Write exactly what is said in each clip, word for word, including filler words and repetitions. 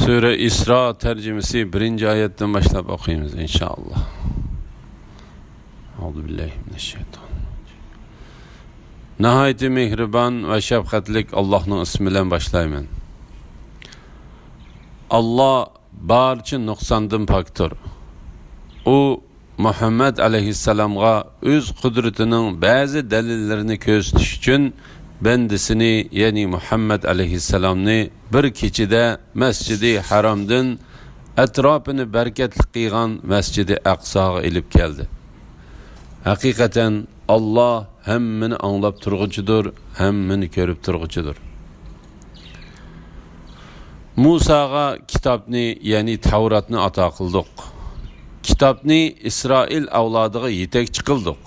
سۈرە ئىسرا تەرجىمىسى بىرىنچى ئايەتتىن باشلاپ ئوقۇيمىز، ئىنشائاللا. ئەئۇزۇ بىللاھى مىنەششەيتان. ناھايىتى مېھرىبان ۋە شەپقەتلىك ئاللاھنىڭ ئىسمى بىلەن باشلايمەن. ئاللا بارچە نۇقساندىن پاكتۇر. ئۇ مۇھەممەد ئەلەيھىسسالامغا ئۆز قۇدرىتىنىڭ بەزى دەلىللىرىنى كۆرسىتىش ئۈچۈن بەندىسىنى، يەنى مۇھەممەد ئەلەيھىسسالامنى بىر كېچىدە مەسجىدى ھەرامدىن ئەتراپىنى بەرىكەتلىك قىلغان مەسجىدى ئەقساغا ئېلىپ كەلدى. ھەقىقەتەن، ئاللا ھەممىنى ئاڭلاپ تۇرغۇچىدۇر، ھەممىنى كۆرۈپ تۇرغۇچىدۇر. مۇساغا كىتابنى، يەنى تەۋراتنى ئاتا قىلدۇق. كىتابنى ئىسرائىل ئەۋلادىغا يېتەكچى قىلدۇق.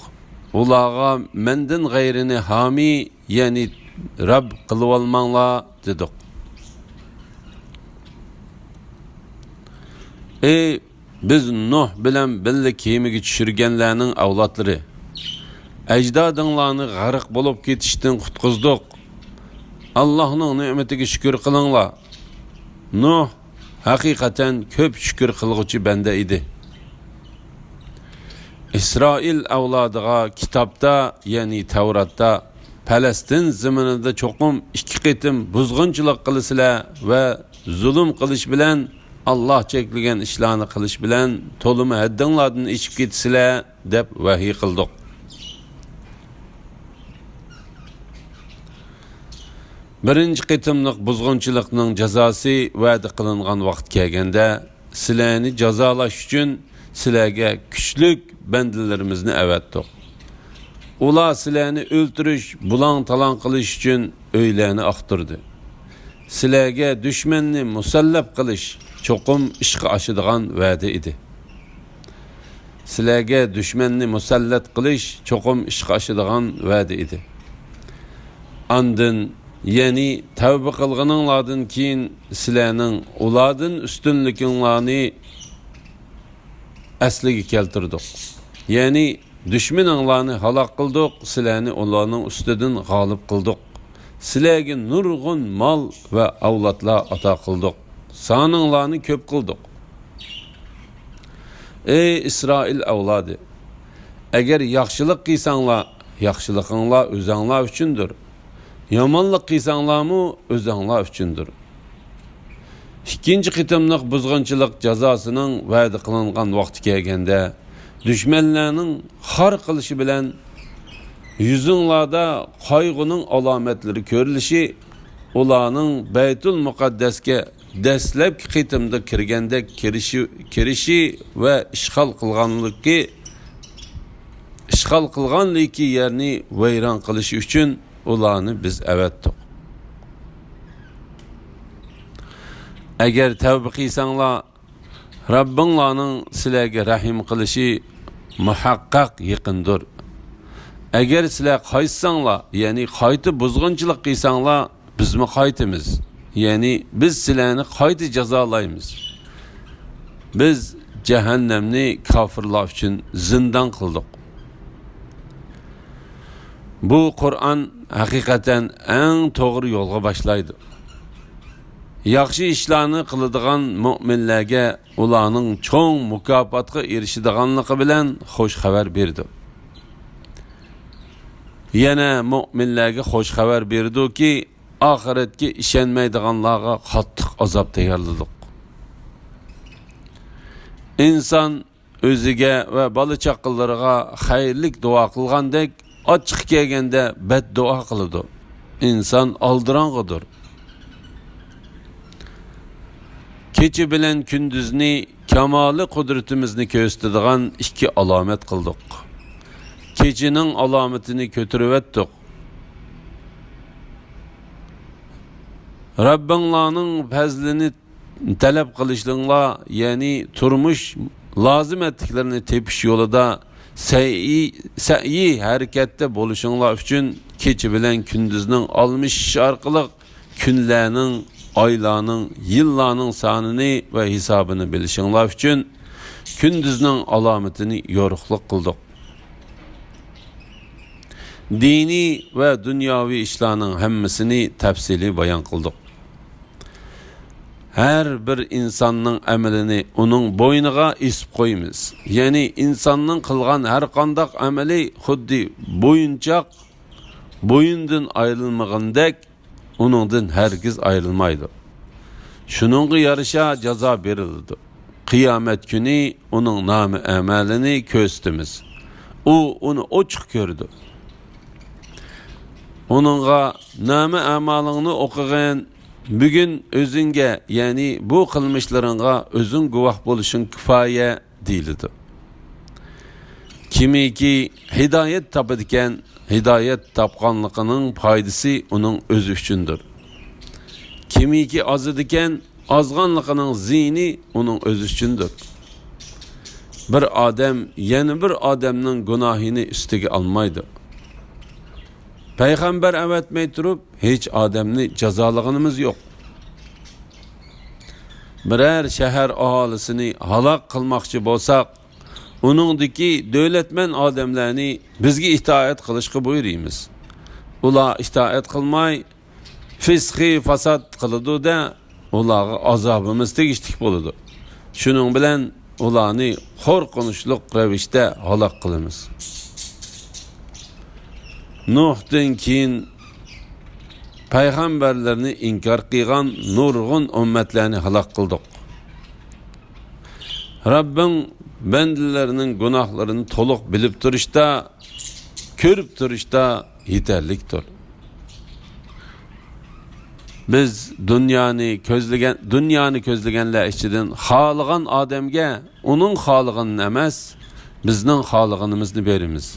ئۇلارغا مەندىن غەيرىنى ھامىي، يەنى رەب قىلىۋالماڭلار، دېدۇق. ئەي بىز نۇھ بىلەن بىللە كېمىگە چۈشۈرگەنلەرنىڭ ئەۋلادلىرى، ئەجدادىڭلارنى غەرق بولۇپ كېتىشتىن قۇتقۇزدۇق. ئاللاھنىڭ نېمىتىگە شۈكۈر قىلىڭلار. نۇھ ھەقىقەتەن كۆپ شۈكۈر قىلغۇچى بەندە ئىدى. ئىسرائىل ئەۋلادىغا كىتابتا، يەنى تەۋراتتا، پەلەستىن زېمىنىدا چوقۇم ئىككى قېتىم بۇزغۇنچىلىق قىلىسىلەر ۋە زۇلۇم قىلىش بىلەن، ئاللا چەكلىگەن ئىشلارنى قىلىش بىلەن تولىمۇ ھەددىڭلاردىن ئېشىپ كېتىسىلەر، دەپ ۋەھىي قىلدۇق. بىرىنچى قېتىملىق بۇزغۇنچىلىقنىڭ جازاسى ۋەدە قىلىنغان ۋاقىت كەلگەندە، سىلەرنى جازالاش ئۈچۈن سىلەرگە كۈچلۈك بەندىلىرىمىزنى ئەۋەتتۇق. ئۇلار سىلەرنى ئۆلتۈرۈش، بۇلاڭ-تالاڭ قىلىش ئۈچۈن ئۆيلەرنى ئاختۇردى. سىلەرگە دۈشمەننى مۇسەللەپ قىلىش چوقۇم ئىشقا ئاشىدىغان ۋەدە ئىدى. سىلەرگە دۈشمەننى مۇسەللەت قىلىش چوقۇم ئىشقا ئاشىدىغان ۋەدە ئىدى. ئاندىن، يەنى تەۋبە قىلغىنىڭلاردىن كېيىن سىلەرنىڭ ئۇلاردىن ئۈستۈنلۈكۈڭلارنى ئەسلىگە كەلتۈردۇق. يەنى دۈشمىنىڭلارنى ھالاك قىلدۇق، سىلەرنى ئۇلارنىڭ ئۈستىدىن غالىب قىلدۇق. سىلەرگە نۇرغۇن مال ۋە ئەۋلادلار ئاتا قىلدۇق. سانىڭلارنى كۆپ قىلدۇق. ئەي ئىسرائىل ئەۋلادى! ئەگەر ياخشىلىق قىلساڭلار، ياخشىلىقىڭلار ئۆزەڭلار ئۈچۈندۇر. يامانلىق قىلساڭلارمۇ ئۆزەڭلار ئۈچۈندۇر. ئىككىنچى قېتىملىق بۇزغۇنچىلىق جازاسىنىڭ ۋەدە قىلىنغان ۋاقتى كەلگەندە، دۈشمەنلەرنىڭ خار قىلىشى بىلەن يۈزۈڭلاردا قايغۇنىڭ ئالامەتلىرى كۆرۈلۈشى، ئۇلارنىڭ بەيتۇل مۇقەددەسكە دەسلەپكى قېتىمدا كىرگەندەك كىرىشى، كىرىشى ۋە ئىشغال قىلغانلىقى، ئىشغال قىلغانلىكى يەرنى ۋەيران قىلىشى ئۈچۈن ئۇلارنى بىز ئەۋەتتۇق. ئەگەر تەۋبە قىلساڭلار، رەببىڭلارنىڭ سىلەرگە رەھىم قىلىشى مۇھەققەق يېقىندۇر. ئەگەر سىلەر قايتساڭلار، يەنى قايتا بۇزغۇنچىلىق قىلساڭلار، بىزمۇ قايتىمىز. يەنى بىز سىلەرنى قايتا جازالايمىز. بىز جەھەننەمنى كاپىرلار ئۈچۈن زىندان قىلدۇق. بۇ قۇرئان ھەقىقەتەن ئەڭ توغرا يولغا باشلايدۇ. ياخشى ئىشلارنى قىلىدىغان مۆمىنلەرگە ئۇلارنىڭ چوڭ مۇكاپاتقا ئېرىشىدىغانلىقى بىلەن خۇش خەۋەر بېرىدۇ. يەنە مۆمىنلەرگە خۇش خەۋەر بېرىدۇكى، ئاخىرەتكە ئىشەنمەيدىغانلارغا قاتتىق ئازاب تەييارلىدۇق. ئىنسان ئۆزىگە ۋە بالا-چاقىلىرىغا خەيرلىك دۇئا قىلغاندەك، ئاچچىقى كەلگەندە بەددۇئا قىلىدۇ. ئىنسان ئالدىراڭغۇدۇر. كېچە بىلەن كۈندۈزنى كامالى قۇدرىتىمىزنى كۆرسىتىدىغان ئىككى ئالامەت قىلدۇق. كېچىنىڭ ئالامىتىنى كۆتۈرۈۋەتتۇق. رەببىڭلارنىڭ پەزلىنى تەلەپ قىلىشىڭلار، يەنى تۇرمۇش لازىمەتلىكلىرىنى تېپىش يولىدا سەي-، سەئيى ھەرىكەتتە بولۇشۇڭلار ئۈچۈن كېچە بىلەن كۈندۈزنىڭ ئالمىشىشى ئارقىلىق كۈنلەرنىڭ، ئايلارنىڭ، يىللارنىڭ سانىنى ۋە ھېسابىنى بىلىشىڭلار ئۈچۈن كۈندۈزنىڭ ئالامىتىنى يورۇقلۇق قىلدۇق. دىنىي ۋە دۇنياۋى ئىشلارنىڭ ھەممىسىنى تەپسىلىي بايان قىلدۇق. ھەر بىر ئىنساننىڭ ئەمىلىنى ئۇنىڭ بوينىغا ئېسىپ قويىمىز. يەنى ئىنساننىڭ قىلغان ھەر قانداق ئەمىلى خۇددى بويۇنچاق بويۇندىن ئايرىلمىغىنىدەك، ئۇنىڭدىن ھەرگىز ئايرىلمايدۇ. شۇنىڭغا يارىشا جازا بېرىلىدۇ. قىيامەت كۈنى ئۇنىڭ نامە-ئەمەلىنى كۆرسىتىمىز. ئۇ ئۇنى ئوچۇق كۆرىدۇ. ئۇنىڭغا، «نامە-ئەمالىڭنى ئوقۇغىن، بۈگۈن ئۆزۈڭگە، يەنى بۇ قىلمىشلىرىڭغا ئۆزۈڭ گۇۋاھ بولۇشۇڭ كۇپايە» دېيىلىدۇ. كىمكى ھىدايەت تاپىدىكەن، ھىدايەت تاپقانلىقىنىڭ پايدىسى ئۇنىڭ ئۆزى ئۈچۈندۇر. كىمكى ئازىدىكەن، ئازغانلىقىنىڭ زىيىنى ئۇنىڭ ئۆزى ئۈچۈندۇر. بىر ئادەم يەنە بىر ئادەمنىڭ گۇناھىنى ئۈستىگە ئالمايدۇ. پەيغەمبەر ئەۋەتمەي تۇرۇپ، ھېچ ئادەمنى جازالىغىنىمىز يوق. بىرەر شەھەر ئاھالىسىنى ھالاك قىلماقچى بولساق، ئۇنىڭدىكى دۆلەتمەن ئادەملەرنى بىزگە ئىتائەت قىلىشقا بۇيرۇيمىز. ئۇلار ئىتائەت قىلماي، فىسقى فاساد قىلىدۇ-دە، ئۇلارغا ئازابىمىز تېگىشلىك بولىدۇ. شۇنىڭ بىلەن ئۇلارنى قورقۇنچلۇق رەۋىشتە ھالاك قىلىمىز. نۇھتىن كېيىن پەيغەمبەرلەرنى ئىنكار قىلغان نۇرغۇن ئۈممەتلەرنى ھالاك قىلدۇق. رەببىڭ بەندىلەرنىڭ گۇناھلىرىنى تولۇق بىلىپ تۇرۇشتا، كۆرۈپ تۇرۇشتا يېتەرلىكتۇر. بىز دۇنيانى كۆزلىگەن، دۇنيانى كۆزلىگەنلەر ئىچىدىن خالىغان ئادەمگە ئۇنىڭ خالىغىنىنى ئەمەس، بىزنىڭ خالىغىنىمىزنى بېرىمىز.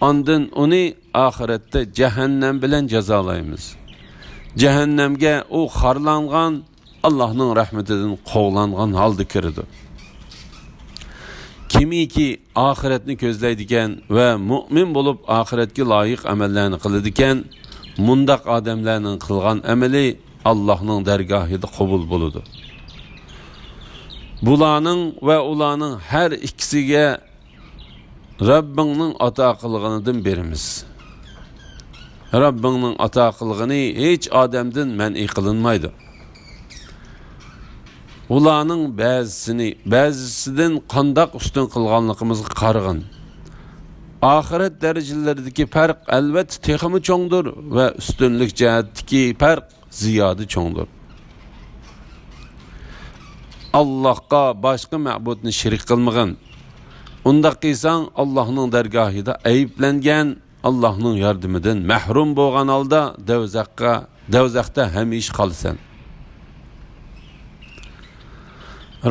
ئاندىن ئۇنى ئاخىرەتتە جەھەننەم بىلەن جازالايمىز. جەھەننەمگە ئۇ خارلانغان، ئاللاھنىڭ رەھمىتىدىن قوغلانغان ھالدا كىرىدۇ. كىمكى ئاخىرەتنى كۆزلەيدىكەن ۋە مۇئمىن بولۇپ ئاخىرەتكە لايىق ئەمەللەرنى قىلىدىكەن، مۇنداق ئادەملەرنىڭ قىلغان ئەمىلى ئاللاھنىڭ دەرگاھىدا قوبۇل بولىدۇ. بۇلارنىڭ ۋە ئۇلارنىڭ ھەر ئىككىسىگە رەببىڭنىڭ ئاتا قىلغىنىدىن بېرىمىز. رەببىڭنىڭ ئاتا قىلغىنى ھېچ ئادەمدىن مەنئى قىلىنمايدۇ. ئۇلارنىڭ بەزىسىنى بەزىسىدىن قانداق ئۈستۈن قىلغانلىقىمىزغا قارىغىن. ئاخىرەت دەرىجىلىرىدىكى پەرق ئەلۋەتتە تېخىمۇ چوڭدۇر ۋە ئۈستۈنلۈك جەھەتتىكى پەرق زىيادە چوڭدۇر. ئاللاھقا باشقا مەبۇدنى شېرىك قىلمىغىن. ئۇنداق قىلساڭ، ئاللاھنىڭ دەرگاھىدا ئەيىبلەنگەن، ئاللاھنىڭ ياردىمىدىن مەھرۇم بولغان ھالدا دوزاخقا، دوزاختا ھەمىشە قالىسەن.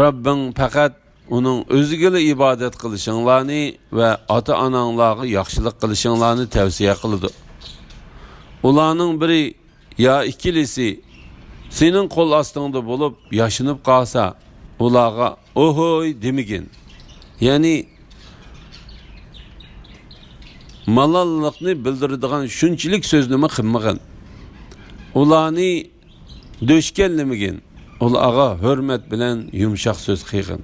رەببىڭ پەقەت ئۇنىڭ ئۆزىگىلا ئىبادەت قىلىشىڭلارنى ۋە ئاتا-ئاناڭلارغا ياخشىلىق قىلىشىڭلارنى تەۋسىيە قىلىدۇ. ئۇلارنىڭ بىرى يا ئىككىلىسى سېنىڭ قول ئاستىڭدا بولۇپ ياشىنىپ قالسا، ئۇلارغا «ئوھوي» دېمىگىن. يەنى مالاللىقنى بىلدۈرىدىغان شۇنچىلىك سۆزنىمۇ قىلمىغىن. ئۇلارنى دۆشكەنلىمىگىن، ئۇلارغا ھۆرمەت بىلەن يۇمشاق سۆز قىلغىن.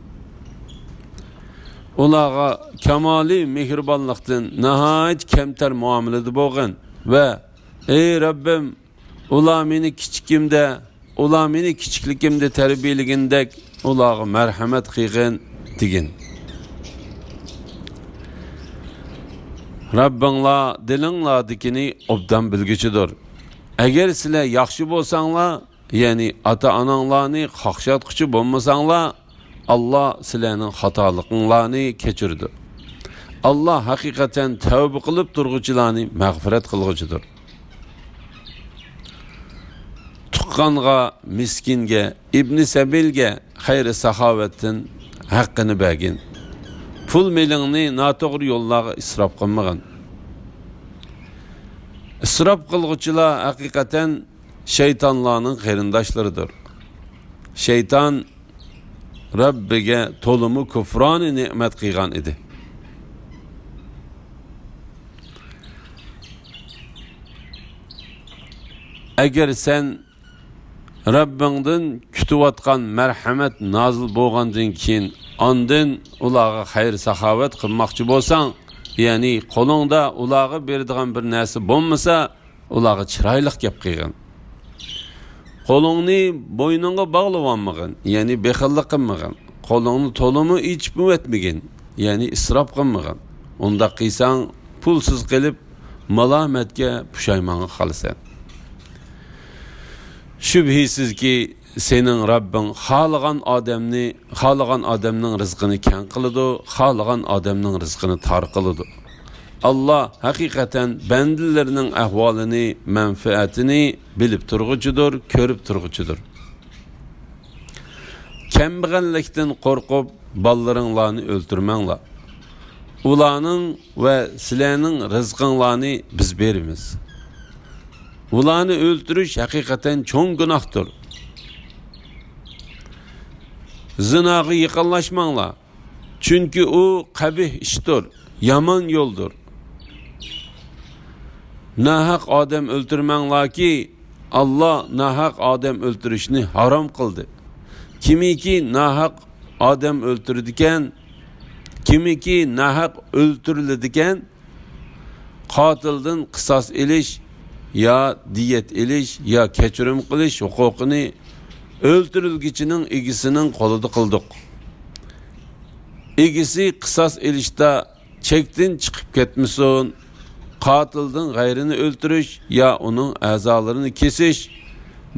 ئۇلارغا كامالىي مېھرىبانلىقتىن ناھايىتى كەمتەر مۇئامىلىدە بولغىن ۋە «ئەي رەببىم، ئۇلار مېنى كىچىكىمدە، ئۇلار مېنى كىچىكلىكىمدە تەربىيەلىگىنىدەك ئۇلارغا مەرھەمەت قىلغىن» دېگىن. رەببىڭلار دىلىڭلاردىكىنى ئوبدان بىلگۈچىدۇر. ئەگەر سىلەر ياخشى بولساڭلار، يەنى ئاتا-ئاناڭلارنى قاقشاتقۇچى بولمىساڭلار، ئاللا سىلەرنىڭ خاتالىقىڭلارنى كەچۈرىدۇ. ئاللا ھەقىقەتەن تەۋبە قىلىپ تۇرغۇچىلارنى مەغپىرەت قىلغۇچىدۇر. تۇغقانغا، مىسكىنگە، ئىبنى سەبىلگە خەير-ساخاۋەتتىن ھەققىنى بەرگىن. پۇل-مېلىڭنى ناتوغرا يوللارغا ئىسراپ قىلمىغىن. ئىسراپ قىلغۇچىلار ھەقىقەتەن شەيتانلارنىڭ قېرىنداشلىرىدۇر. شەيتان رەببىگە تولىمۇ كۇفرانى نېمەت قىلغان ئىدى. ئەگەر سەن رەببىڭدىن كۈتۈۋاتقان مەرھەمەت نازىل بولغاندىن كېيىن، ئاندىن ئۇلارغا خەير-ساخاۋەت قىلماقچى بولساڭ، يەنى قولۇڭدا ئۇلارغا بېرىدىغان بىر نەرسە بولمىسا، ئۇلارغا چىرايلىق گەپ قىلغىن. قولۇڭنى بوينۇڭغا باغلىۋالمىغىن، يەنى بېخىللىق قىلمىغىن. قولۇڭنى تولىمۇ ئېچىپمۇ ئەتمىگىن، يەنى ئىسراپ قىلمىغىن. ئۇنداق قىلساڭ، پۇلسىز قېلىپ، مالامەتكە، پۇشايمانغا قالىسەن. شۈبھىسىزكى، سېنىڭ رەببىڭ خالىغان ئادەمنى، خالىغان ئادەمنىڭ رىزقىنى كەڭ قىلىدۇ، خالىغان ئادەمنىڭ رىزقىنى تار قىلىدۇ. ئاللا ھەقىقەتەن بەندىلىرىنىڭ ئەھۋالىنى، مەنپەئەتىنى بىلىپ تۇرغۇچىدۇر، كۆرۈپ تۇرغۇچىدۇر. كەمبەغەللىكتىن قورقۇپ، بالىلىرىڭلارنى ئۆلتۈرمەڭلار. ئۇلارنىڭ ۋە سىلەرنىڭ رىزقىڭلارنى بىز بېرىمىز. ئۇلارنى ئۆلتۈرۈش ھەقىقەتەن چوڭ گۇناھتۇر. زىناغا يېقىنلاشماڭلار. چۈنكى ئۇ قەبىھ ئىشتۇر، يامان يولدۇر. ناھەق ئادەم ئۆلتۈرمەڭلاركى، ئاللا ناھەق ئادەم ئۆلتۈرۈشنى ھارام قىلدى. كىمكى ناھەق ئادەم ئۆلتۈرىدىكەن، كىمكى ناھەق ئۆلتۈرۈلىدىكەن، قاتىلدىن قىساس ئېلىش يا دىيەت ئېلىش يا كەچۈرۈم قىلىش ھوقۇقىنى ئۆلتۈرۈلگۈچىنىڭ ئىگىسىنىڭ قولىدا قىلدۇق. ئىگىسى قىساس ئېلىشتا چەكتىن چىقىپ كەتمىسۇن. قاتىلدىن غەيرىنى ئۆلتۈرۈش يا ئۇنىڭ ئەزالىرىنى كېسىش،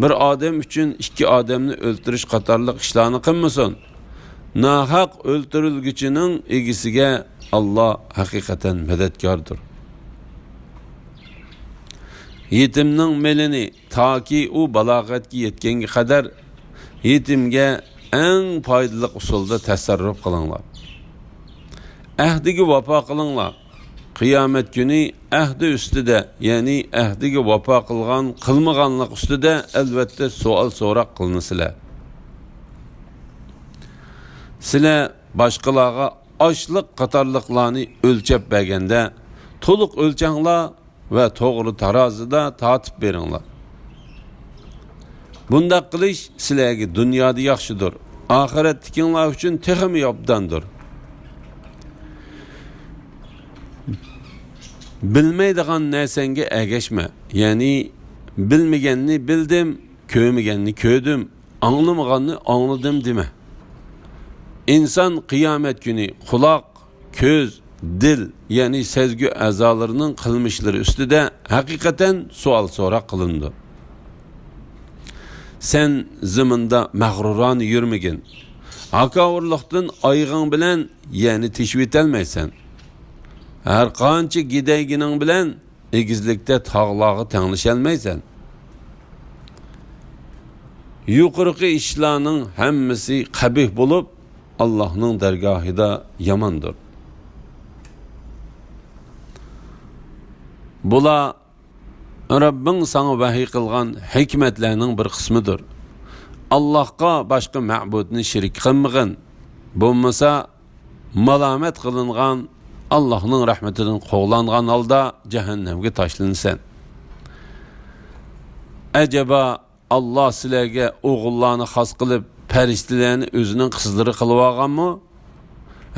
بىر ئادەم ئۈچۈن ئىككى ئادەمنى ئۆلتۈرۈش قاتارلىق ئىشلارنى قىلمىسۇن. ناھەق ئۆلتۈرۈلگۈچىنىڭ ئىگىسىگە ئاللا ھەقىقەتەن مەدەتكاردۇر. يېتىمنىڭ مېلىنى تاكى ئۇ بالاغەتكە يەتكەنگە قەدەر يېتىمگە ئەڭ پايدىلىق ئۇسۇلدا تەسەررۇپ قىلىڭلار. ئەھدىگە ۋاپا قىلىڭلار. قىيامەت كۈنى ئەھدى ئۈستىدە، يەنى ئەھدىگە ۋاپا قىلغان، قىلمىغانلىق ئۈستىدە ئەلۋەتتە سوئال سوراق قىلىنىسىلەر. سىلەر باشقىلارغا ئاشلىق قاتارلىقلارنى ئۆلچەپ بەرگەندە، تولۇق ئۆلچەڭلار ۋە توغرا تارازىدا تارتىپ بېرىڭلار. بۇنداق قىلىش سىلەرگە دۇنيادا ياخشىدۇر، ئاخىرەتتىكىڭلار ئۈچۈن تېخىمۇ ئوبداندۇر. بىلمەيدىغان نەرسەڭگە ئەگەشمە، يەنى بىلمىگەننى بىلدىم، كۆرمىگەننى كۆردۈم، ئاڭلىمىغاننى ئاڭلىدىم دېمە. ئىنسان قىيامەت كۈنى قۇلاق، كۆز، دىل، يەنى سەزگۈ ئەزالىرىنىڭ قىلمىشلىرى ئۈستىدە ھەقىقەتەن سوئال سوراق قىلىنىدۇ. سەن زېمىندا مەغرۇرانە يۈرمىگىن. ھاكاۋۇرلۇقتىن ئايىغىڭ بىلەن يەرنى تېشىۋېتەلمەيسەن. ھەر قانچە گىدەيگىنىڭ بىلەن ئېگىزلىكتە تاغلارغا تەڭلىشەلمەيسەن. يۇقىرىقى ئىشلارنىڭ ھەممىسى قەبىھ بولۇپ، ئاللاھنىڭ دەرگاھىدا ياماندۇر. بۇلار رەببىڭ ساڭا ۋەھىي قىلغان ھېكمەتلەرنىڭ بىر قىسمىدۇر. ئاللاھقا باشقا مەبۇدنى شېرىك قىلمىغىن. بولمىسا، مالامەت قىلىنغان، ئاللاھنىڭ رەھمىتىدىن قوغلانغان ھالدا جەھەننەمگە تاشلىنىسەن. ئەجەبا، ئاللا سىلەرگە ئوغۇللارنى خاس قىلىپ، پەرىشتىلەرنى ئۆزىنىڭ قىزلىرى قىلىۋالغانمۇ؟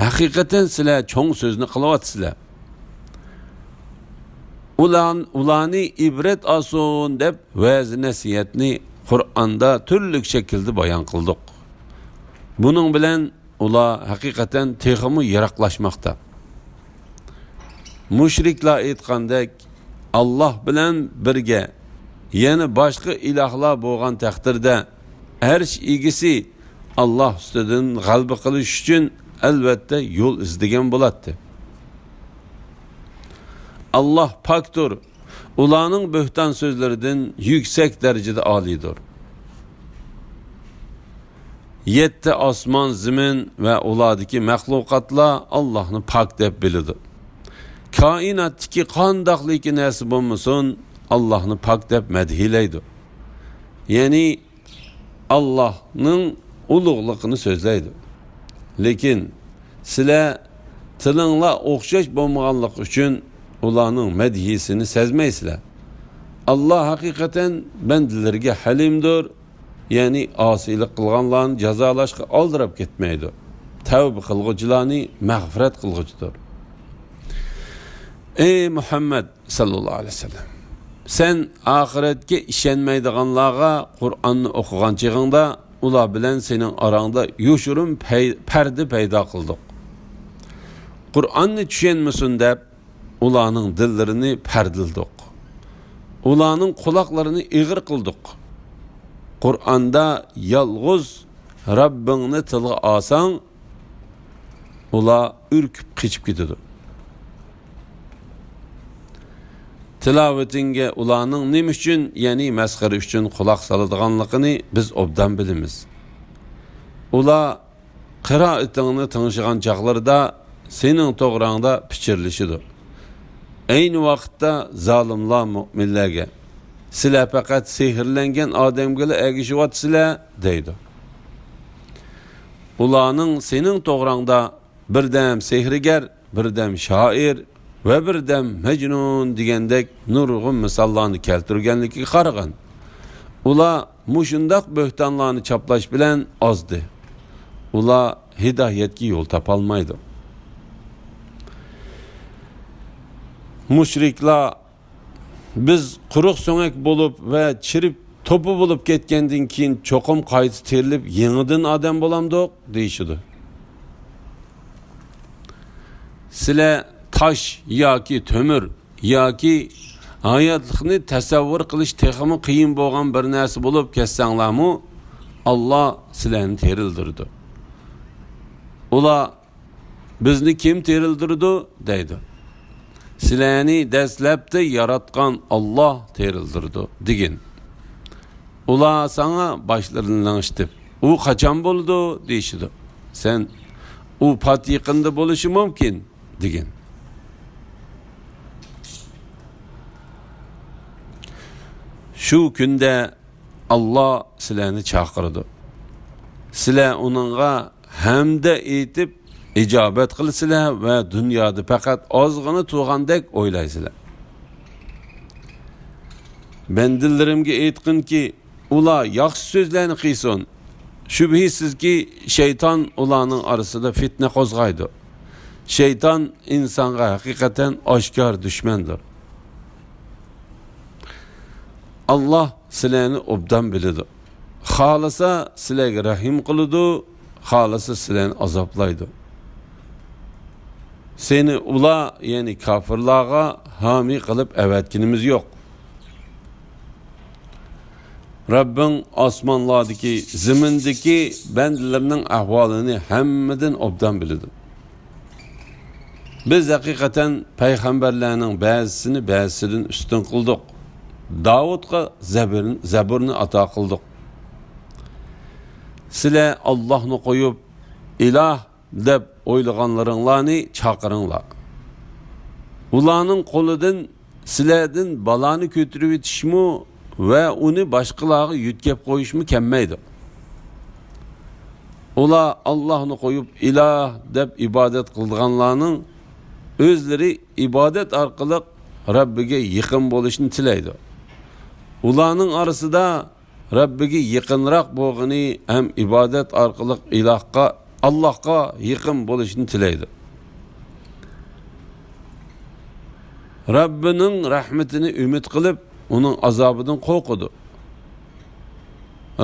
ھەقىقەتەن سىلەر چوڭ سۆزنى قىلىۋاتىسىلەر. ئۇلان-، ئۇلارنى ئىبرەت ئالسۇن دەپ ۋەز-نەسىھەتنى قۇرئاندا تۈرلۈك شەكىلدە بايان قىلدۇق. بۇنىڭ بىلەن ئۇلار ھەقىقەتەن تېخىمۇ يىراقلاشماقتا. مۇشرىكلار ئېيتقاندەك، ئاللاھ بىلەن بىرگە يەنە باشقا ئىلاھلار بولغان تەقدىردە، ئەرش ئىگىسى ئاللاھ ئۈستىدىن غەلىبە قىلىش ئۈچۈن ئەلۋەتتە يول ئىزدىگەن بولاتتى. ئاللاھ پاكتۇر، ئۇلارنىڭ بۆھتان سۆزلىرىدىن يۈكسەك دەرىجىدە ئالىيدۇر. يەتتە ئاسمان، زېمىن ۋە ئۇلاردىكى مەخلۇقاتلار ئاللاھنى پاك دەپ بىلىدۇ. كائىناتتىكى قانداقلىكى نەرسە بولمىسۇن، ئاللاھنى پاك دەپ مەدھىيلەيدۇ. يەنى ئاللاھنىڭ ئۇلۇغلۇقىنى سۆزلەيدۇ. لېكىن سىلەر تىلىڭلار ئوخشاش بولمىغانلىقى ئۈچۈن ئۇلارنىڭ مەدھىيىسىنى سەزمەيسىلەر. ئاللاھ ھەقىقەتەن بەندىلىرىگە ھەلىمدۇر، يەنى ئاسىيلىق قىلغانلارنى جازالاشقا ئالدىراپ كەتمەيدۇ. تەۋبە قىلغۇچىلارنى مەغپىرەت قىلغۇچىدۇر. ئەي مۇھەممەد سەللەللاھۇ ئەلەيھى ۋەسەللەم، سەن ئاخىرەتكە ئىشەنمەيدىغانلارغا قۇرئاننى ئوقۇغان چېغىڭدا، ئۇلار بىلەن سېنىڭ ئاراڭدا يوشۇرۇن پەي-، پەردە پەيدا قىلدۇق. قۇرئاننى چۈشەنمىسۇن دەپ، ئۇلارنىڭ دىللىرىنى پەردىلىدۇق. ئۇلارنىڭ قۇلاقلىرىنى ئېغىر قىلدۇق. قۇرئاندا يالغۇز رەببىڭنى تىلغا ئالساڭ، ئۇلار ئۈركۈپ قېچىپ كېتىدۇ. تىلاۋىتىڭگە ئۇلارنىڭ نېمە ئۈچۈن، يەنى مەسخىرە ئۈچۈن قۇلاق سالىدىغانلىقىنى بىز ئوبدان بىلىمىز. ئۇلار قىرائىتىڭنى تىڭشىغان چاغلىرىدا سېنىڭ توغراڭدا پىچىرلىشىدۇ. ئەينى ۋاقىتتا زالىملار مۆمىنلەرگە، «سىلەر پەقەت سېھىرلەنگەن ئادەمگىلا ئەگىشىۋاتىسىلەر» دەيدۇ. ئۇلارنىڭ سېنىڭ توغراڭدا بىردەم سېھىرگەر، بىردەم شائىر ۋە بىردەم مەجنۇن دېگەندەك نۇرغۇن مىساللارنى كەلتۈرگەنلىكىگە قارىغىن. ئۇلار مۇشۇنداق بۆھتانلارنى چاپلاش بىلەن ئازدى. ئۇلار ھىدايەتكە يول تاپالمايدۇ. مۇشرىكلار، «بىز قۇرۇق سۆڭەك بولۇپ ۋە چىرىپ توپا بولۇپ كەتكەندىن كېيىن چوقۇم قايتا تىرىلىپ يېڭىدىن ئادەم بولامدۇق؟» دېيىشىدۇ. سىلەر تاش ياكى تۆمۈر ياكى ھاياتلىقنى تەسەۋۋۇر قىلىش تېخىمۇ قىيىن بولغان بىر نەرسە بولۇپ كەتسەڭلارمۇ، ئاللا سىلەرنى تىرىلدۈرىدۇ. ئۇلار، «بىزنى كىم تىرىلدۈرىدۇ؟» دەيدۇ. «سىلەرنى دەسلەپتە ياراتقان ئاللا تىرىلدۈرىدۇ» دېگىن. ئۇلار ساڭا باشلىرىنى لىڭشىتىپ، «ئۇ قاچان بولىدۇ؟» دېيىشىدۇ. سەن، «ئۇ پات يېقىندا بولۇشى مۇمكىن» دېگىن. شۇ كۈندە ئاللا سىلەرنى چاقىرىدۇ. سىلەر ئۇنىڭغا ھەمدە ئېيتىپ ئىجابەت قىلىسىلەر ۋە دۇنيادا پەقەت ئازغىنە تۇرغاندەك ئويلايسىلەر. بەندىلىرىمگە ئېيتقىنكى، ئۇلار ياخشى سۆزلەرنى قىلسۇن. شۈبھىسىزكى، شەيتان ئۇلارنىڭ ئارىسىدا فىتنە قوزغايدۇ. شەيتان ئىنسانغا ھەقىقەتەن ئاشكارا دۈشمەندۇر. ئاللا سىلەرنى ئوبدان بىلىدۇ. خالىسا سىلەرگە رەھىم قىلىدۇ، خالىسا سىلەرنى ئازابلايدۇ. سېنى ئۇلار، يەنى كاپىرلارغا ھامىي قىلىپ ئەۋەتكىنىمىز يوق. رەببىڭ ئاسمانلاردىكى، زېمىندىكى بەندىلىرىنىڭ ئەھۋالىنى ھەممىدىن ئوبدان بىلىدۇ. بىز ھەقىقەتەن پەيغەمبەرلەرنىڭ بەزىسىنى بەزىسىدىن ئۈستۈن قىلدۇق. داۋۇتقا زەبىر-، زەبۇرنى ئاتا قىلدۇق. سىلەر ئاللاھنى قويۇپ، ئىلاھ دەپ ئويلىغانلىرىڭلارنى چاقىرىڭلار. ئۇلارنىڭ قولىدىن سىلەردىن بالانى كۆتۈرۈۋېتىشمۇ ۋە ئۇنى باشقىلارغا يۆتكەپ قويۇشمۇ كەلمەيدۇ. ئۇلار ئاللاھنى قويۇپ، ئىلاھ دەپ ئىبادەت قىلىدىغانلارنىڭ ئۆزلىرى ئىبادەت ئارقىلىق رەببىگە يېقىن بولۇشنى تىلەيدۇ. ئۇلارنىڭ ئارىسىدا رەببىگە يېقىنراق بولغىنى ھەم ئىبادەت ئارقىلىق ئىلاھقا، ئاللاھقا يېقىن بولۇشنى تىلەيدۇ. رەببىنىڭ رەھمىتىنى ئۈمىد قىلىپ، ئۇنىڭ ئازابىدىن قورقىدۇ.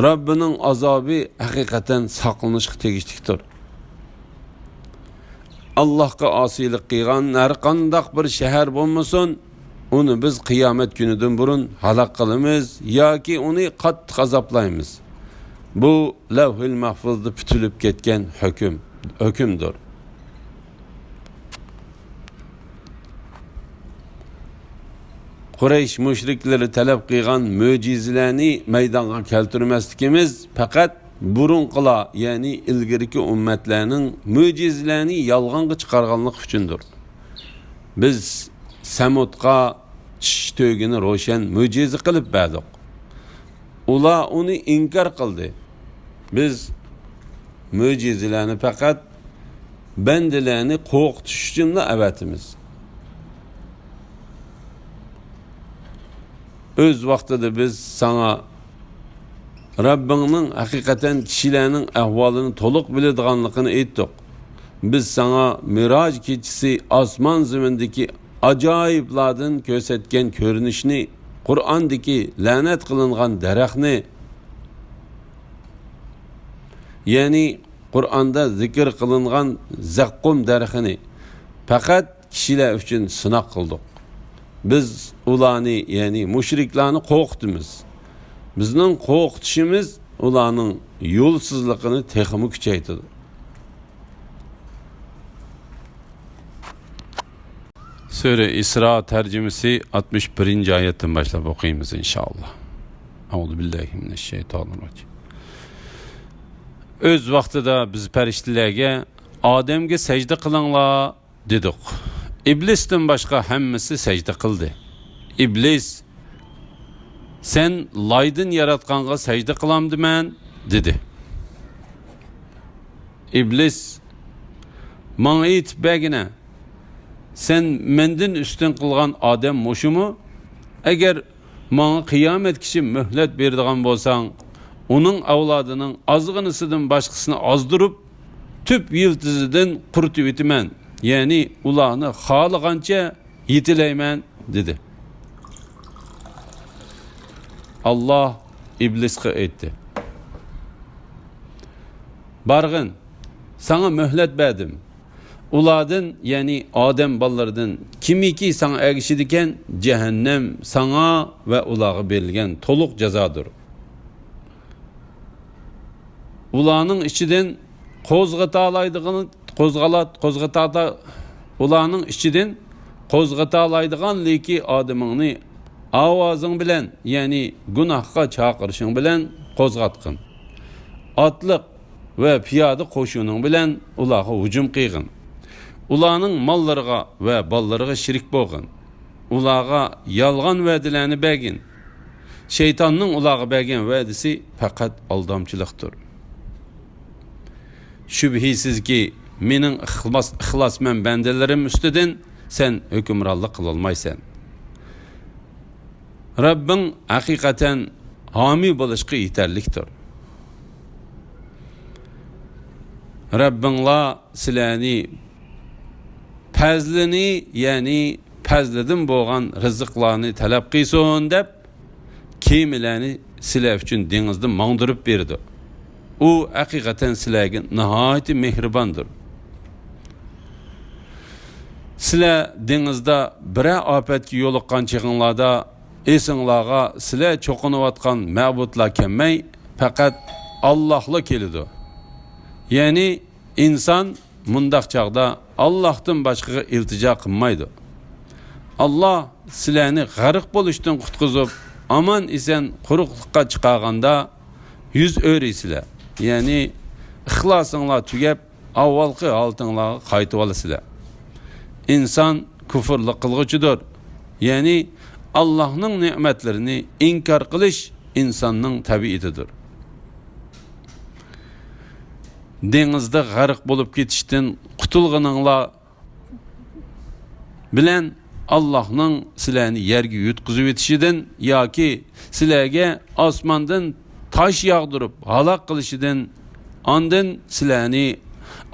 رەببىنىڭ ئازابى ھەقىقەتەن ساقلىنىشقا تېگىشلىكتۇر. ئاللاھقا ئاسىيلىق قىلغان ھەرقانداق بىر شەھەر بولمىسۇن، ئۇنى بىز قىيامەت كۈنىدىن بۇرۇن ھالاك قىلىمىز ياكى ئۇنى قاتتىق ئازابلايمىز. بۇ لەۋھىل مەھفۇزدا پۈتۈلۈپ كەتكەن ھۆكۈم، ھۆكۈمدۇر. قۇرەيش مۇشرىكلىرى تەلەپ قىلغان مۆجىزىلەرنى مەيدانغا كەلتۈرمەسلىكىمىز پەقەت بۇرۇنقىلار، يەنى ئىلگىرىكى ئۈممەتلەرنىڭ مۆجىزىلەرنى يالغانغا چىقارغانلىقى ئۈچۈندۇر. بىز سەمۇدقا چىش تۆگىنى روشەن مۆجىزە قىلىپ بەردۇق. ئۇلار ئۇنى ئىنكار قىلدى. بىز مۆجىزىلەرنى پەقەت بەندىلەرنى قورقۇتۇش ئۈچۈنلا ئەۋەتىمىز. ئۆز ۋاقتىدا بىز ساڭا رەببىڭنىڭ ھەقىقەتەن كىشىلەرنىڭ ئەھۋالىنى تولۇق بىلىدىغانلىقىنى ئېيتتۇق. بىز ساڭا مىراج كېچىسى ئاسمان زېمىندىكى ئاجايىپلاردىن كۆرسەتكەن كۆرۈنۈشنى قۇرئاندىكى لەنەت قىلىنغان دەرەخنى، يەنى قۇرئاندا زىكىر قىلىنغان زەققۇم دەرىخىنى پەقەت كىشىلەر ئۈچۈن سىناق قىلدۇق. بىز ئۇلارنى، يەنى مۇشرىكلارنى قورقۇتىمىز. بىزنىڭ قورقۇتۇشىمىز ئۇلارنىڭ يولسىزلىقىنى تېخىمۇ كۈچەيتىدۇ. سۈرە ئىسرا تەرجىمىسى ئاتمىش بىرىنچى ئايەتتىن باشلاپ ئوقۇيمىز، ئىنشائاللا. ئەئۇزۇ بىللاھى مىنەششەيتانىررەجىم. ئۆز ۋاقتىدا بىز پەرىشتىلەرگە، «ئادەمگە سەجدە قىلىڭلار» دېدۇق. ئىبلىستىن باشقا ھەممىسى سەجدە قىلدى. ئىبلىس، «سەن لايدىن ياراتقانغا سەجدە قىلامدىمەن؟» دېدى. ئىبلىس، «ماڭا ئېيتىپ بەرگىنە، سەن مەندىن ئۈستۈن قىلغان ئادەم مۇشۇمۇ؟ ئەگەر ماڭا قىيامەتكىچە مۆھلەت بېرىدىغان بولساڭ، ئۇنىڭ ئەۋلادىنىڭ ئازغىنىسىدىن باشقىسىنى ئازدۇرۇپ، تۈپ يىلتىزىدىن قۇرۇتۇۋېتىمەن، يەنى ئۇلارنى خالىغانچە يېتىلەيمەن» دېدى. ئاللاھ ئىبلىسقا ئېيتتى، «بارغىن، ساڭا مۆھلەت بەردىم. ئۇلاردىن، يەنى ئادەم بالىلىرىدىن كىمكى ساڭا ئەگىشىدىكەن، جەھەننەم ساڭا ۋە ئۇلارغا بېرىلگەن تولۇق جازادۇر. ئۇلارنىڭ ئىچىدىن قوزغىتالايدىغان، قوزغالا-، قوزغىتاتا-، ئۇلارنىڭ ئىچىدىن قوزغىتالايدىغانلىكى ئادىمىڭنى ئاۋازىڭ بىلەن، يەنى گۇناھقا چاقىرىشىڭ بىلەن قوزغاتقىن. ئاتلىق ۋە پىيادە قوشۇنۇڭ بىلەن ئۇلارغا ھۇجۇم قىلغىن. ئۇلارنىڭ ماللىرىغا ۋە بالىلىرىغا شېرىك بولغىن. ئۇلارغا يالغان ۋەدىلەرنى بەرگىن. شەيتاننىڭ ئۇلارغا بەرگەن ۋەدىسى پەقەت ئالدامچىلىقتۇر. شۈبھىسىزكى، مېنىڭ ئىخلاس-، ئىخلاسمەن بەندىلىرىم ئۈستىدىن سەن ھۆكۈمرانلىق قىلالمايسەن. رەببىڭ ھەقىقەتەن ھامىي بولۇشقا يېتەرلىكتۇر. رەببىڭلار سىلەرنى پەزلىنى، يەنى پەزلىدىن بولغان رىزىقلارنى تەلەپ قىلسۇن» دەپ، كېمىلەرنى سىلەر ئۈچۈن دېڭىزدا ماڭدۇرۇپ بېرىدۇ. ئۇ ھەقىقەتەن سىلەرگە ناھايىتى مېھرىباندۇر. سىلەر دېڭىزدا بىرەر ئاپەتكە يولۇققان چېغىڭلاردا، ئېسىڭلارغا سىلەر چوقۇنۇۋاتقان مەبۇدلار كەلمەي، پەقەت ئاللاھلا كېلىدۇ. يەنى ئىنسان مۇنداق چاغدا ئاللاھتىن باشقىغا ئىلتىجا قىلمايدۇ. ئاللاھ سىلەرنى غەرق بولۇشتىن قۇتقۇزۇپ، ئامان-ئېسەن قۇرۇقلۇققا چىقارغاندا يۈز ئۆرۈيسىلەر. يەنى ئىخلاسىڭلار تۈگەپ، ئاۋۋالقى ھالىتىڭلارغا قايتىۋالىسىلەر. ئىنسان كۇفۇرلۇق قىلغۇچىدۇر. يەنى ئاللاھنىڭ نېمەتلىرىنى ئىنكار قىلىش ئىنساننىڭ تەبىئىتىدۇر. دېڭىزدا غەرق بولۇپ كېتىشتىن قۇتۇلغىنىڭلار بىلەن ئاللاھنىڭ سىلەرنى يەرگە يۇتقۇزۇۋېتىشىدىن ياكى سىلەرگە ئاسماندىن تاش ياغدۇرۇپ ھالاك قىلىشىدىن، ئاندىن سىلەرنى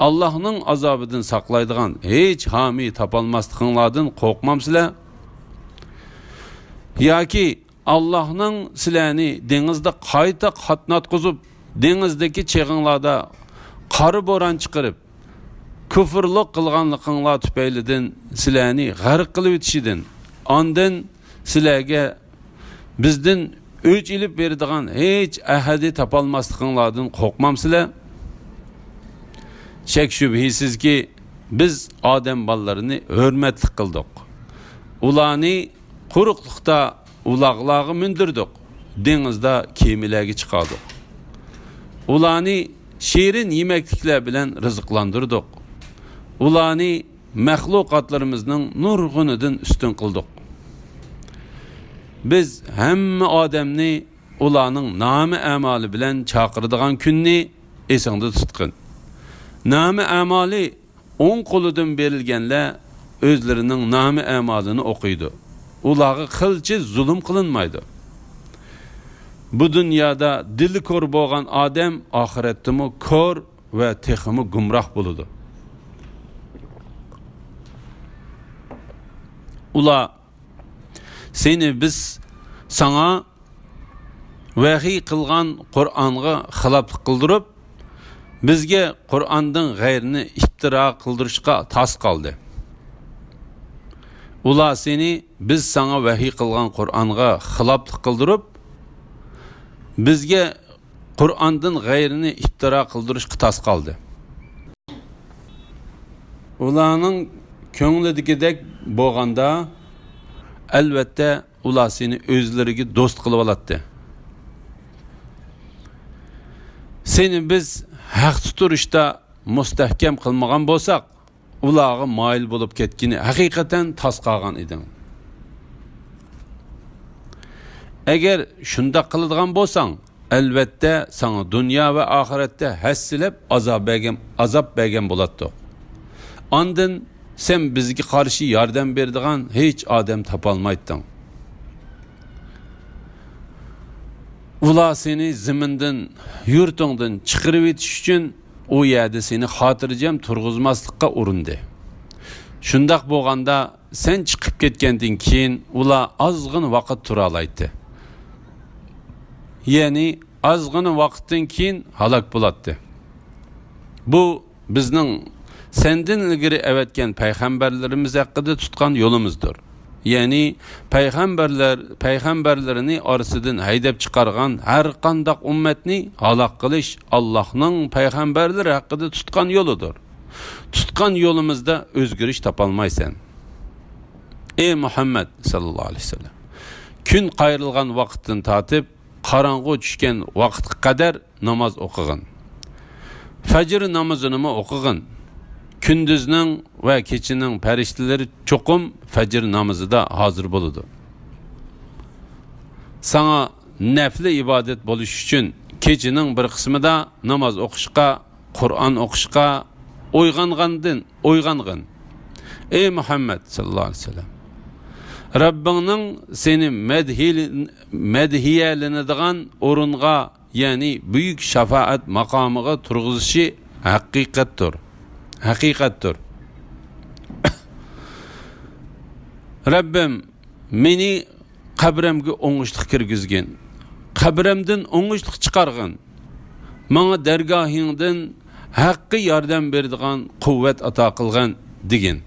ئاللاھنىڭ ئازابىدىن ساقلايدىغان ھېچ ھامىي تاپالماسلىقىڭلاردىن قورقمامسىلەر؟ ياكى ئاللاھنىڭ سىلەرنى دېڭىزدا قايتا قاتناتقۇزۇپ، دېڭىزدىكى چېغىڭلاردا قارا بوران چىقىرىپ، كۇفۇرلۇق قىلغانلىقىڭلار تۈپەيلىدىن سىلەرنى غەرق قىلىۋېتىشىدىن، ئاندىن سىلەرگە بىزدىن ئۆچ ئېلىپ بېرىدىغان ھېچ ئەھەدى تاپالماسلىقىڭلاردىن قورقمامسىلەر؟ شەك-شۈبھىسىزكى، بىز ئادەم بالىلىرىنى ھۆرمەتلىك قىلدۇق. ئۇلارنى قۇرۇقلۇقتا ئۇلاغلارغا مىندۈردۇق، دېڭىزدا كېمىلەرگە چىقاردۇق. ئۇلارنى شېرىن يېمەكلىكلەر بىلەن رىزىقلاندۇردۇق. ئۇلارنى مەخلۇقاتلىرىمىزنىڭ نۇرغۇنىدىن ئۈستۈن قىلدۇق. بىز ھەممە ئادەمنى ئۇلارنىڭ نامە-ئەمالى بىلەن چاقىرىدىغان كۈننى ئېسىڭدە تۇتقىن. نامە-ئەمالى ئوڭ قولىدىن بېرىلگەنلەر ئۆزلىرىنىڭ نامە-ئەمالىنى ئوقۇيدۇ. ئۇلارغا قىلچە زۇلۇم قىلىنمايدۇ. بۇ دۇنيادا دىلى كور بولغان ئادەم ئاخىرەتتىمۇ كور ۋە تېخىمۇ گۇمراھ بولىدۇ. ئۇلار سېنى بىز ساڭا ۋەھىي قىلغان قۇرئانغا خىلاپلىق قىلدۇرۇپ، بىزگە قۇرئاندىن غەيرىنى ئىپتىرا قىلدۇرۇشقا تاس قالدى. ئۇلار سېنى بىز ساڭا ۋەھىي قىلغان قۇرئانغا خىلاپلىق قىلدۇرۇپ، بىزگە قۇرئاندىن غەيرىنى ئىپتىرا قىلدۇرۇشقا تاس قالدى. ئۇلارنىڭ كۆڭلىدىكىدەك بولغاندا، ئەلۋەتتە، ئۇلار سېنى ئۆزلىرىگە دوست قىلىۋالاتتى. سېنى بىز ھەقتە تۇرۇشتا مۇستەھكەم قىلمىغان بولساق، ئۇلارغا مايىل بولۇپ كەتكىنى ھەقىقەتەن تاس قالغان ئىدىڭ. ئەگەر شۇنداق قىلىدىغان بولساڭ، ئەلۋەتتە، ساڭا دۇنيا ۋە ئاخىرەتتە ھەسسىلەپ ئازاب بەرگەن، ئازاب بەرگەن بولاتتۇق. ئاندىن سەن بىزگە قارشى ياردەم بېرىدىغان ھېچ ئادەم تاپالمايتتىڭ. ئۇلار سېنى زېمىندىن، يۇرتۇڭدىن چىقىرىۋېتىش ئۈچۈن ئۇ يەردە سېنى خاتىرجەم تۇرغۇزماسلىققا ئۇرۇندى. شۇنداق بولغاندا، سەن چىقىپ كەتكەندىن كېيىن ئۇلار ئازغىنە ۋاقىت تۇرالايتتى. يەنى ئازغىنە ۋاقىتتىن كېيىن ھالاك بولاتتى. بۇ بىزنىڭ سەندىن ئىلگىرى ئەۋەتكەن پەيغەمبەرلىرىمىز ھەققىدە تۇتقان يولىمىزدۇر. يەنى پەيغەمبەرلەر، پەيغەمبەرلىرىنى ئارىسىدىن ھەيدەپ چىقارغان ھەر قانداق ئۈممەتنى ھالاك قىلىش ئاللاھنىڭ پەيغەمبەرلىرى ھەققىدە تۇتقان يولىدۇر. تۇتقان يولىمىزدا ئۆزگىرىش تاپالمايسەن. ئەي مۇھەممەد ساللاللاھۇ ئەلەيھى ۋەسەللەم، كۈن قايرىلغان ۋاقىتتىن تارتىپ قاراڭغۇ چۈشكەن ۋاقىتقا قەدەر ناماز ئوقۇغىن. فەجر نامىزىنىمۇ ئوقۇغىن. كۈندۈزنىڭ ۋە كېچىنىڭ پەرىشتىلىرى چوقۇم فەجر نامىزىدا ھازىر بولىدۇ. ساڭا نەپلى ئىبادەت بولۇش ئۈچۈن كېچىنىڭ بىر قىسمىدا ناماز ئوقۇشقا، قۇرئان ئوقۇشقا ئويغانغاندىن ئويغانغىن. ئەي مۇھەممەد ساللاللاھۇ ئەلەيھى ۋەسەللەم، رەببىڭنىڭ سېنى مەدھىي-، مەدھىيەلىنىدىغان ئورۇنغا، يەنى بۈيۈك شاپائەت ماقامىغا تۇرغۇزۇشى ھەقىقەتتۇر. ھەقىقەتتۇر. رەببىم، مېنى قەبرەمگە ئوڭۇشلۇق كىرگۈزگىن، قەبرەمدىن ئوڭۇشلۇق چىقارغىن، ماڭا دەرگاھىڭدىن ھەققىي ياردەم بېرىدىغان قۇۋۋەت ئاتا قىلغىن، دېگىن.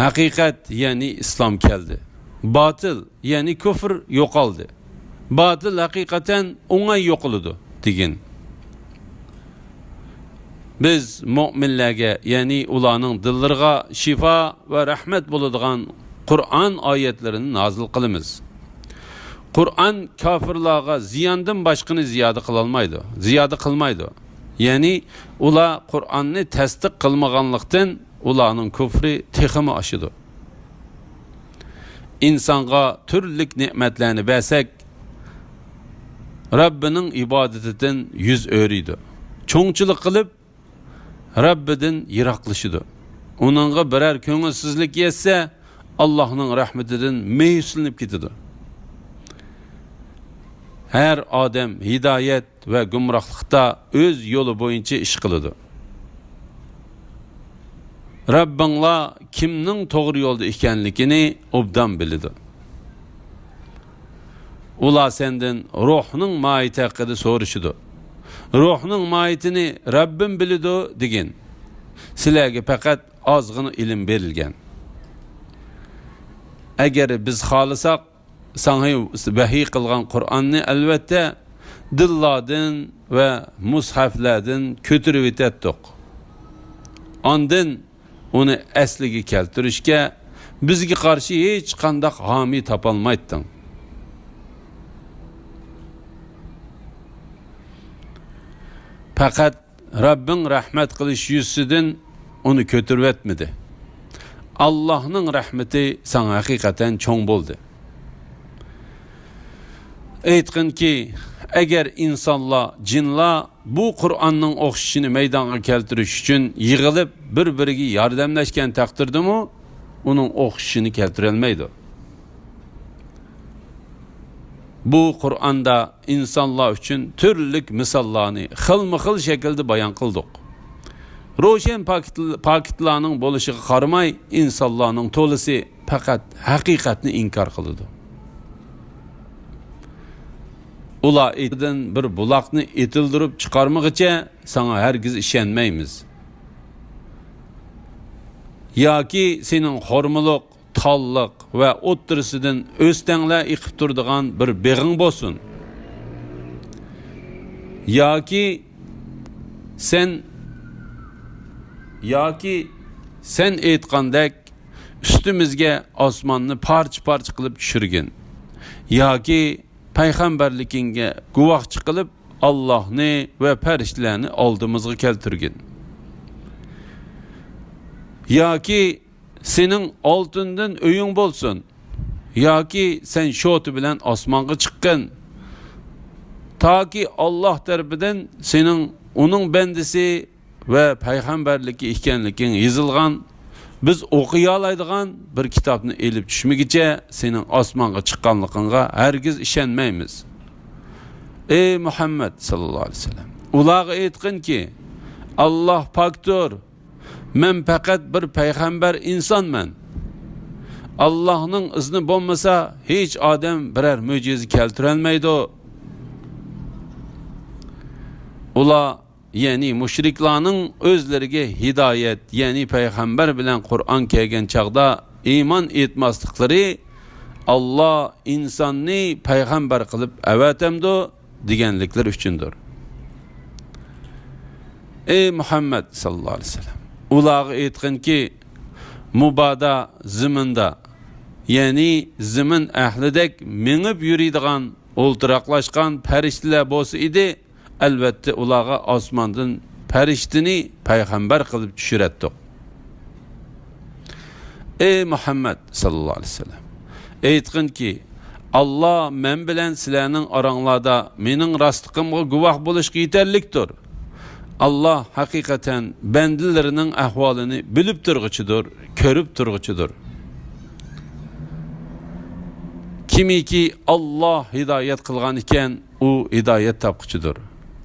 ھەقىقەت، يەنى ئىسلام كەلدى. باتىل، يەنى كۇفر يوقالدى. باتىل ھەقىقەتەن ئوڭاي يوقىلىدۇ، دېگىن. بىز مۆمىنلەرگە، يەنى ئۇلارنىڭ دىللىرىغا شىفا ۋە رەھمەت بولىدىغان قۇرئان ئايەتلىرىنى نازىل قىلىمىز. قۇرئان كاپىرلارغا زىياندىن باشقىنى زىيادە قىلالمايدۇ، زىيادە قىلمايدۇ. يەنى ئۇلار قۇرئاننى تەستىق قىلمىغانلىقتىن، ئۇلارنىڭ كۇفرى تېخىمۇ ئاشىدۇ. ئىنسانغا تۈرلۈك نېمەتلەرنى بەرسەك، رەببىنىڭ ئىبادىتىدىن يۈز ئۆرۈيدۇ. چوڭچىلىق قىلىپ، رەببىدىن يىراقلىشىدۇ. ئۇنىڭغا بىرەر كۆڭۈلسىزلىك يەتسە، ئاللاھنىڭ رەھمىتىدىن مەيۈسلىنىپ كېتىدۇ. ھەر ئادەم ھىدايەت ۋە گۇمراھلىقتا ئۆز يولى بويىچە ئىش قىلىدۇ. رەببىڭلار كىمنىڭ توغرا يولدا ئىكەنلىكىنى ئوبدان بىلىدۇ. ئۇلار سەندىن روھنىڭ ماھىيىتى ھەققىدە سورىشىدۇ. روھنىڭ ماھىيىتىنى رەببىم بىلىدۇ، دېگىن. سىلەرگە پەقەت ئازغىنا ئىلىم بېرىلگەن. ئەگەر بىز خالىساق، ساڭا ۋەھىي قىلغان قۇرئاننى ئەلۋەتتە دىللاردىن ۋە مۇسھەفلەردىن كۆتۈرۈۋېتەتتۇق. ئاندىن ئۇنى ئەسلىگە كەلتۈرۈشكە بىزگە قارشى ھېچقانداق ھامىي تاپالمايتتىڭ. پەقەت رەببىڭ رەھمەت قىلىش يۈزىسىدىن ئۇنى كۆتۈرۈۋەتمىدى. ئاللاھنىڭ رەھمىتى ساڭا ھەقىقەتەن چوڭ بولدى. ئېيتقىنكى، ئەگەر ئىنسانلار، جىنلار بۇ قۇرئاننىڭ ئوخشىشىنى مەيدانغا كەلتۈرۈش ئۈچۈن يىغىلىپ، بىر-بىرىگە ياردەملەشكەن تەقدىردىمۇ، ئۇنىڭ ئوخشىشىنى كەلتۈرەلمەيدۇ. بۇ قۇرئاندا ئىنسانلار ئۈچۈن تۈرلۈك مىساللارنى خىلمۇ خىل شەكىلدە بايان قىلدۇق. روشەن پاكىت-، پاكىتلارنىڭ بولۇشىغا قارىماي، ئىنسانلارنىڭ تولىسى پەقەت ھەقىقەتنى ئىنكار قىلىدۇ. ئۇلار ئېتىدىن بىر بۇلاقنى ئېتىلدۈرۈپ چىقارمىغىچە ساڭا ھەرگىز ئىشەنمەيمىز. ياكى سېنىڭ خورمىلىق، تاللىق ۋە ئوتتۇرىسىدىن ئۆستەڭلەر ئېقىپ تۇرىدىغان بىر بېغىڭ بولسۇن. ياكى سەن، ياكى سەن ئېيتقاندەك ئۈستىمىزگە ئاسماننى پارچە-پارچە قىلىپ چۈشۈرگىن. ياكى پەيغەمبەرلىكىڭگە گۇۋاھچى قىلىپ، ئاللاھنى ۋە پەرىشتىلەرنى ئالدىمىزغا كەلتۈرگىن. ياكى سېنىڭ ئالتۇندىن ئۆيۈڭ بولسۇن. ياكى سەن شوتا بىلەن ئاسمانغا چىققىن. تاكى ئاللاھ تەرىپىدىن سېنىڭ ئۇنىڭ بەندىسى ۋە پەيغەمبەرلىكى ئىكەنلىكىڭ يېزىلغان، بىز ئوقۇيالايدىغان بىر كىتابنى ئېلىپ چۈشمىگۈچە سېنىڭ ئاسمانغا چىققانلىقىڭغا ھەرگىز ئىشەنمەيمىز. ئەي مۇھەممەد ساللاللاھۇ ئەلەيھى ۋەسەللەم، ئۇلارغا ئېيتقىنكى، ئاللاھ پاكتۇر، مەن پەقەت بىر پەيغەمبەر ئىنسانمەن. ئاللاھنىڭ ئىزنى بولمىسا، ھېچ ئادەم بىرەر مۆجىزە كەلتۈرەلمەيدۇ. ئۇلار، يەنى مۇشرىكلارنىڭ ئۆزلىرىگە ھىدايەت، يەنى پەيغەمبەر بىلەن قۇرئان كەلگەن چاغدا ئىمان ئېيتماسلىقلىرى، ئاللاھ ئىنساننى پەيغەمبەر قىلىپ ئەۋەتەمدۇ؟ دېگەنلىكلىرى ئۈچۈندۇر. ئەي مۇھەممەد ساللاللاھۇ ئەلەيھى ۋەسەللەم، ئۇلارغا ئېيتقىنكى، مۇبادا زېمىندا، يەنى زېمىن ئەھلىدەك مېڭىپ يۈرىدىغان، ئولتۇراقلاشقان پەرىشتىلەر بولسا ئىدى، ئەلۋەتتە ئۇلارغا ئاسماندىن پەرىشتىنى پەيغەمبەر قىلىپ چۈشۈرەتتۇق. ئەي مۇھەممەد ساللاللاھۇ ئەلەيھى ۋەسەللەم، ئېيتقىنكى، ئاللاھ مەن بىلەن سىلەرنىڭ ئاراڭلاردا مېنىڭ راستلىقىمغا گۇۋاھ بولۇشقا يېتەرلىكتۇر. ئاللاھ ھەقىقەتەن بەندىلىرىنىڭ ئەھۋالىنى بىلىپ تۇرغۇچىدۇر، كۆرۈپ تۇرغۇچىدۇر. كىمكى ئاللاھ ھىدايەت قىلغان ئىكەن، ئۇ ھىدايەت تاپقۇچىدۇر.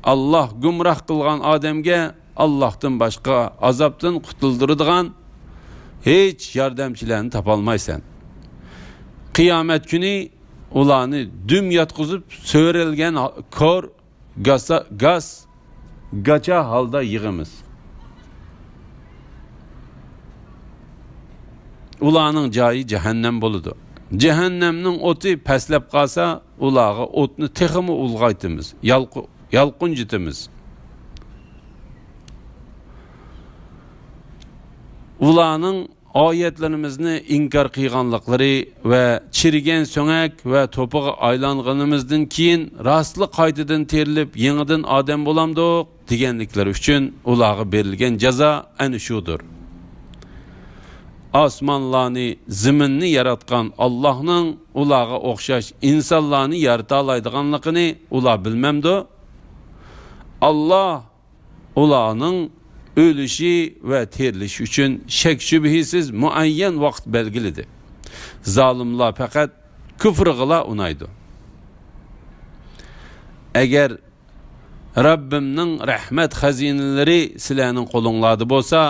ئاللاھ گۇمراھ قىلغان ئادەمگە ئاللاھتىن باشقا ئازابتىن قۇتۇلدۇرىدىغان ھېچ ياردەمچىلەرنى تاپالمايسەن. قىيامەت كۈنى ئۇلارنى دۈم ياتقۇزۇپ، سۆرەلگەن ھا-، كور، گاسا-، گاس، گاچا ھالدا يىغىمىز. ئۇلارنىڭ جايى جەھەننەم بولىدۇ. جەھەننەمنىڭ ئوتى پەسلەپ قالسا، ئۇلارغا ئوتنى تېخىمۇ ئۇلغايتىمىز، يالقۇ-، يالقۇنجىتىمىز. ئۇلارنىڭ ئايەتلىرىمىزنى ئىنكار قىلغانلىقلىرى ۋە چىرىگەن سۆڭەك ۋە توپىغا ئايلانغىنىمىزدىن كېيىن راستلا قايتىدىن تىرىلىپ يېڭىدىن ئادەم بولامدۇق دېگەنلىكلىرى ئۈچۈن ئۇلارغا بېرىلگەن جازا ئەنە شۇدۇر. ئاسمانلارنى، زېمىننى ياراتقان ئاللاھنىڭ ئۇلارغا ئوخشاش ئىنسانلارنى يارىتالايدىغانلىقىنى ئۇلار بىلمەمدۇ؟ ئاللاھ ئۇلارنىڭ ئۆلۈشى ۋە تىرىلىشى ئۈچۈن شەك-شۈبھىسىز مۇئەييەن ۋاقىت بەلگىلىدى. زالىملار پەقەت كۇفرىغىلا ئۇنايدۇ. ئەگەر رەببىمنىڭ رەھمەت خەزىنىلىرى سىلەرنىڭ قولۇڭلاردا بولسا،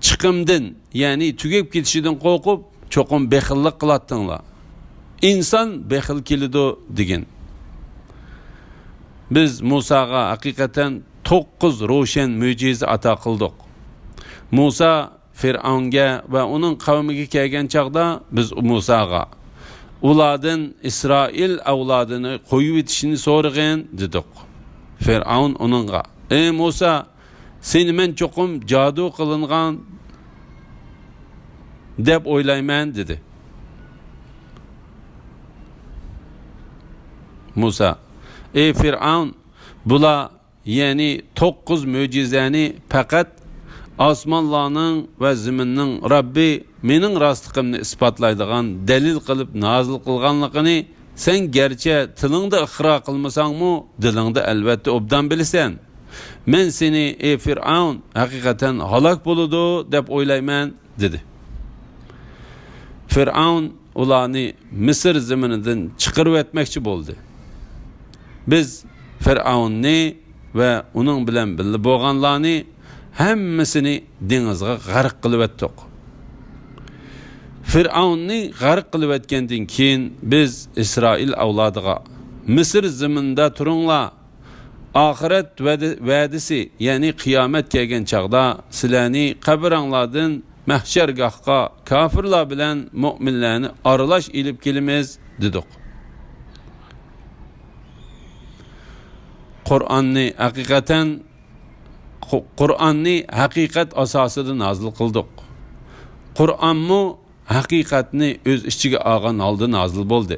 چىقىمدىن، يەنى تۈگەپ كېتىشىدىن قورقۇپ، چوقۇم بېخىللىق قىلاتتىڭلار. ئىنسان بېخىل كېلىدۇ، دېگىن. بىز مۇساغا ھەقىقەتەن توققۇز روشەن مۆجىزە ئاتا قىلدۇق. مۇسا فىرئەۋنگە ۋە ئۇنىڭ قەۋمىگە كەلگەن چاغدا، بىز مۇساغا، ئۇلاردىن ئىسرائىل ئەۋلادىنى قويۇۋېتىشىنى سورىغىن، دېدۇق. فىرئەۋن ئۇنىڭغا، ئەي مۇسا، سېنى مەن چوقۇم جادۇ قىلىنغان دەپ ئويلايمەن، دېدى. مۇسا، ئەي فىرئەۋن، بۇلار، يەنى توققۇز مۆجىزەنى پەقەت ئاسمانلارنىڭ ۋە زېمىننىڭ رەببى مېنىڭ راستلىقىمنى ئىسپاتلايدىغان دەلىل قىلىپ نازىل قىلغانلىقىنى سەن گەرچە تىلىڭدا ئىقرار قىلمىساڭمۇ، دىلىڭدا ئەلۋەتتە ئوبدان بىلىسەن. مەن سېنى، ئەي فىرئەۋن، ھەقىقەتەن ھالاك بولىدۇ دەپ ئويلايمەن، دېدى. فىرئەۋن ئۇلارنى مىسىر زېمىنىدىن چىقىرىۋەتمەكچى بولدى. بىز فىرئەۋننى ۋە ئۇنىڭ بىلەن بىللە بولغانلارنى ھەممىسىنى دېڭىزغا غەرق قىلىۋەتتۇق. فىرئەۋننى غەرق قىلىۋەتكەندىن كېيىن، بىز ئىسرائىل ئەۋلادىغا، مىسىر زېمىنىدا تۇرۇڭلار. ئاخىرەت ۋەدە-، ۋەدىسى، يەنى قىيامەت كەلگەن چاغدا سىلەرنى قەبرەڭلاردىن مەھشەرگاھقا كاپىرلار بىلەن مۆمىنلەرنى ئارىلاش ئېلىپ كېلىمىز، دېدۇق. قۇرئاننى ھەقىقەتەن، قۇ-، قۇرئاننى ھەقىقەت ئاساسىدا نازىل قىلدۇق. قۇرئانمۇ ھەقىقەتنى ئۆز ئىچىگە ئالغان ھالدا نازىل بولدى.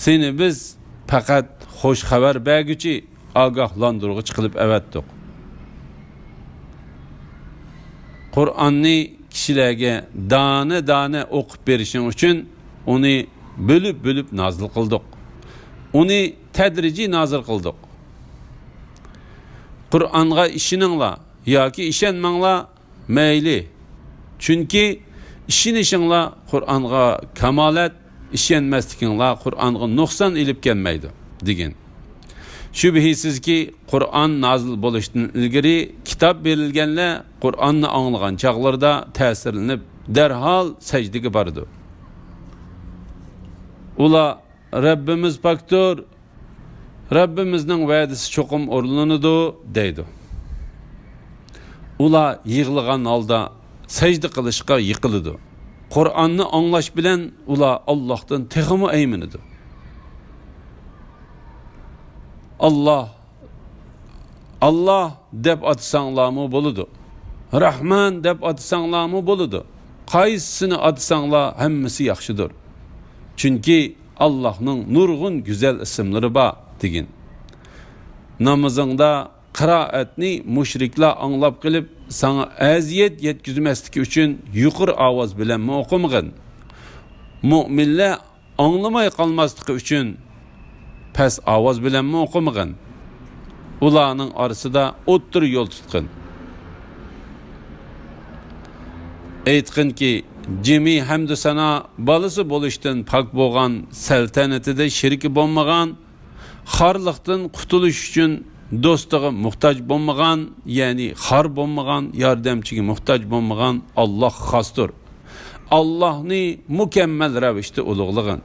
سېنى بىز پەقەت خۇش خەۋەر بەرگۈچى، ئاگاھلاندۇرغۇچى قىلىپ ئەۋەتتۇق. قۇرئاننى كىشىلەرگە دانە-دانە ئوقۇپ بېرىشىڭ ئۈچۈن ئۇنى بۆلۈپ-بۆلۈپ نازىل قىلدۇق. ئۇنى تەدرىجىي نازىل قىلدۇق. قۇرئانغا ئىشىنىڭلار ياكى ئىشەنمەڭلار، مەيلى. چۈنكى ئىشىنىشىڭلار قۇرئانغا كامالەت، ئىشەنمەسلىكىڭلار قۇرئانغا نۇقسان ئېلىپ كەلمەيدۇ، دېگەن. شۈبھىسىزكى، قۇرئان نازىل بولۇشتىن ئىلگىرى كىتاب بېرىلگەنلەر قۇرئاننى ئاڭلىغان چاغلىرىدا تەسىرلىنىپ، دەرھال سەجدىگە بارىدۇ. ئۇلار، «رەببىمىز پاكتۇر، رەببىمىزنىڭ ۋەدىسى چوقۇم ئورۇنلىنىدۇ» دەيدۇ. ئۇلار يىغلىغان ھالدا سەجدە قىلىشقا يىقىلىدۇ. قۇرئاننى ئاڭلاش بىلەن ئۇلار ئاللاھتىن تېخىمۇ ئەيمىنىدۇ. «ئاللاھ، ئاللاھ دەپ ئاتىساڭلارمۇ بولىدۇ. راھمان دەپ ئاتىساڭلارمۇ بولىدۇ. قايسىسىنى ئاتىساڭلار ھەممىسى ياخشىدۇر. چۈنكى ئاللاھنىڭ نۇرغۇن گۈزەل ئىسىملىرى بار» دېگىن. نامىزىڭدا قىرائەتنى مۇشرىكلار ئاڭلاپ قېلىپ، ساڭا ئەزىيەت يەتكۈزمەسلىكى ئۈچۈن يۇقىرى ئاۋاز بىلەنمۇ ئوقۇمىغىن. مۆمىنلەر ئاڭلىماي قالماسلىقى ئۈچۈن پەس ئاۋاز بىلەنمۇ ئوقۇمىغىن. ئۇلارنىڭ ئارىسىدا ئوتتۇرا يول تۇتقىن. ئېيتقىنكى، جىمى ھەمدۇ سانا، بالىسى بولۇشتىن پاك بولغان، سەلتەنىتىدە شېرىكى بولمىغان، خارلىقتىن قۇتۇلۇش ئۈچۈن دوستىغا موھتاج بولمىغان، يەنى خار بولمىغان، ياردەمچىگە موھتاج بولمىغان ئاللاھ خاستۇر. ئاللاھنى مۇكەممەل رەۋىشتە ئۇلۇغلىغىن.